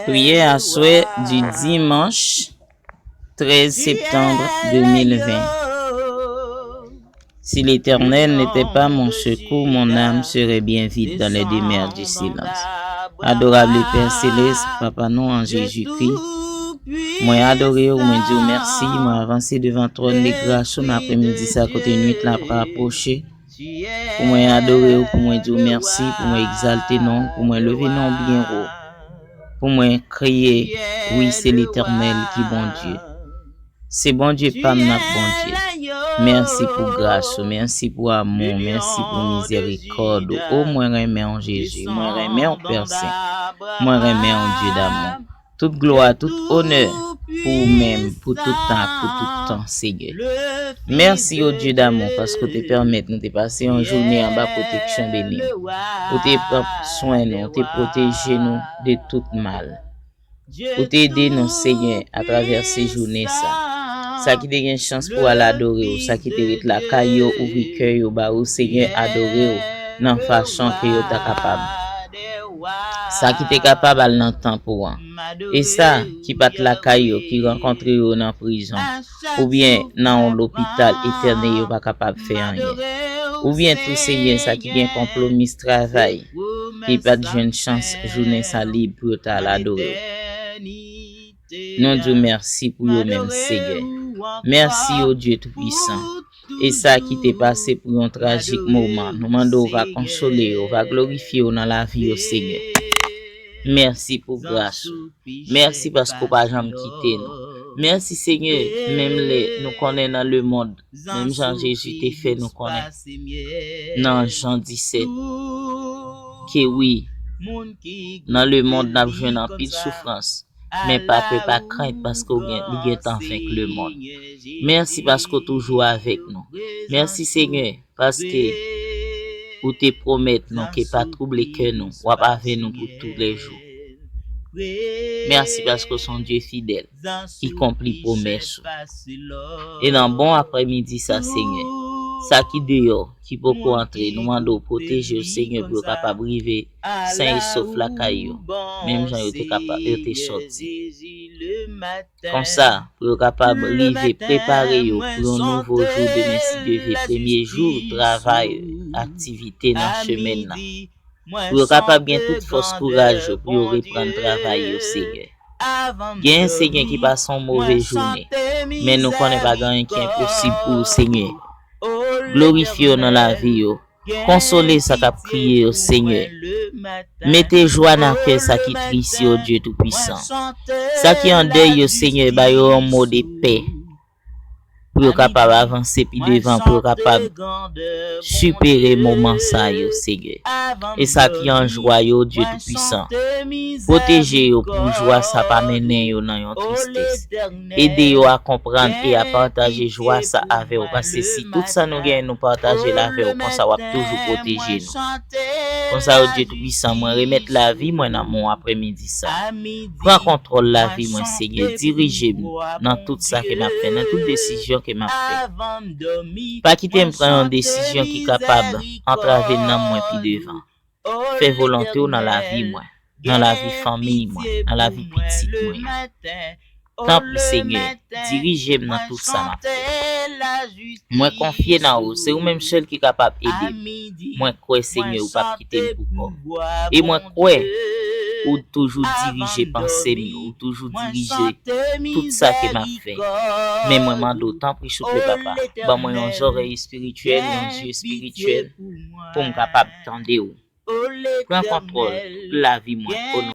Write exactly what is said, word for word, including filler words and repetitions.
Prière aswè di dimanch trèz septanm de mil ven. Si l'Éternel n'était pas mon secours, mon âme serait bien vite dans les demeures du silence. Adorable Père Céleste, Papa nou an Jezikri, mwen adore w, mwen di w mèsi, mwen avanse devan twòn de gras ou nan aprèmidi sa kote nwit la ap rapwoche. Pou mwen adore w, pou mwen di w mèsi, pou mwen egzalte non w, pou mwen leve non w byen wo. Pou mwen kriye, wi, se Letènèl ki Bondye. Se Bondye pa m nan Bondye. Mèsi pou gras ou, mèsi pou amou, mèsi pou mizerikòd ou. O, mwen renmen w, Jezi, mwen renmen w, Pè Sen. Mwen renmen w, Dye damou. Tout glwa, tout onè pou ou menm, pou tout tan ak pou tout tan, Senyè. Mèsi, o Dye damou, paske w te pèmèt nou te pase yon jounen anba pwoteksyon beni w. Ou te pran swen nou, ou te pwoteje nou de tout mal. Ou te ede nou, Senyè, atravè se jounen sa. Sa ki te gen chans pou al adore w, sa ki te ret lakay yo, ouvri kè yo ba ou, Senyè, adore w nan fason ke yo ta kapab. Sa ki te kapab al nan tanp ou an. E sa ki pa t lakay yo, ki rankontre yo nan prizon, oubyen nan yon lopital etène yo pa kapab fè anyen. Oubyen tou, Senyè, sa ki gen konplo mis travay, ki pa t jwenn chans jounen sa lib pou yo ta al adore w. Nou di w mèsi pou yo menm, Senyè. Mèsi, o Dye Toupisan. E sa ki te pase pou yon trajik moman, nou mande w va konsole yo, va glorifye w nan lavi yo, Senyè. Mèsi pou gras ou. Mèsi paske w pa janm kite nou. Mèsi, Senyè, menm lè nou konnen nan lemonn, menm jan Jezi te fè nou konnen nan Jan disèt, ke wi, nan lemonn n ap jwenn anpil soufrans, men pa pè, pa krent, paske w gen, li gentan venk lemonn. Mèsi paske w toujou avèk nou. Mèsi, Senyè, paske ou te pwomèt nou ke pa twouble kè nou, w ap avè nou pou toulèjou. Mèsi paske w se yon Dye fidèl ki konpli pwomès ou. E nan bon aprèmidi sa, Senyè, sa ki deyò, ki poko antre, nou mande w pwoteje yo, Senyè, pou yo kapab rive sen e sof lakay yo, menm jan yo te kapab, yo te sòti. Konsa, pou yo kapab rive prepare yo pou yon nouvo jou demen, si Dye vle, premye jou travay, aktivite nan semèn nan. Pou yo kapab gen tout fòs, kouraj yo pou yo reprann travay yo, Senyè. Gen, Senyè, ki pase yon move jounen, men nou konnen pa gen anyen ki enposib pou ou, Senyè. Glorifye yo nan lavi yo. Konsole sa k ap kriye yo, Senyè. Mete jwa nan kè sa ki tris yo, Dye Toupisan. Sa ki an dèy yo, Senyè, ba yo yon mo de pè. Pou yo kapab avanse pi devan, pou yo kapab sipere moman sa yo, Senyè. E sa ki an jwa yo, Dye Toupisan. Pwoteje yo pou jwa sa pa mennen yo nan yon tristès. Ede yo a konprann e a pataje jwa sa avè w, paske si tout sa nou genyen nou pataje l avè w, konsa w ap toujou pwoteje nou. Konsa, o Dye Toupisan, mwen remèt lavi mwen nan men w aprèmidi sa. Pran kontwòl lavi mwen, Senyè, dirije m nan tout sa ke m ap fè, nan tout desizyon ke m ap fè. Pa kite m pran yon desizyon ki kapab antrave nanm mwen pi devan. Fè volonte w nan lavi mwen, nan lavi fanmi mwen, nan lavi pitit mwen yo. Tanpri, Senyè, dirije m nan tout sa m ap fè. Mwen konfye nan ou, se ou menm sèl ki kapab ede m. Mwen kwè, Senyè, ou p ap kite m pou kò. E mwen kwè ou toujou dirije panse m yo, ou toujou dirije tout sa ke m ap fè. Men mwen mande w, tanpri, souple, Papa, ban mwen yon zòrèy espirityèl, yon zye espirityèl, pou m kapab tande w. Pran kontwòl tout lavi mwen, o non